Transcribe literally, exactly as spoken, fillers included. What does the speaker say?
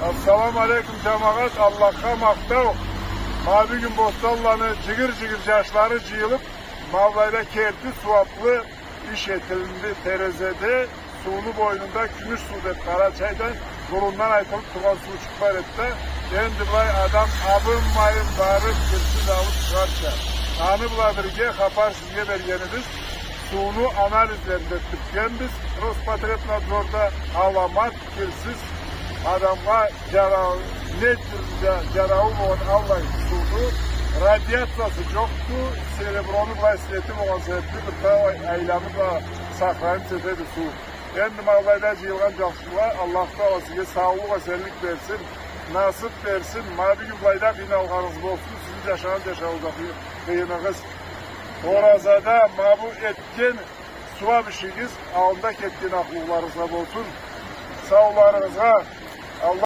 Ассаламу алейкум, джамагъат, Аллахха махтау. Ма бюгюн Бостанланы джигир-джигир джашлары джыйылыб, ма былайда керти сууаблы иш этилинди Терезеде. Сууну бойнунда Кюмюш суу деб, Къарачайда бурундан айтылыб тургъан суучукъ бар эди да, энди былай адам абынмайын барыб, кирсиз алыб чыгъарча. Аны бла бирге хапар сизге бергенибиз, сууну анализлерин да этдиргенбиз Роспотребнадзорда, аламат кирсиз, адамгъа джара-, не тюрлю да джарауу болгъан аллай сууну, радиациясы джокъду, сереброну былай свети болгъан себебли бир талай айланыб да сохраниться этеди суу. Энди ма былайда джыйылгъан джашла, Аллаху Тагъала сизге саулукъ, эсенлик берсин, насыб берсин. Ма бюгюн былайда къыйналгъаныгъыз болсун, сизни джашагъан джашауузда къый-, къыйыныгъыз. Оразада ма бу этген сууаб ишигиз аллында кетген ахлуларыгъызгъа болсун. Сауларыгъызгъа.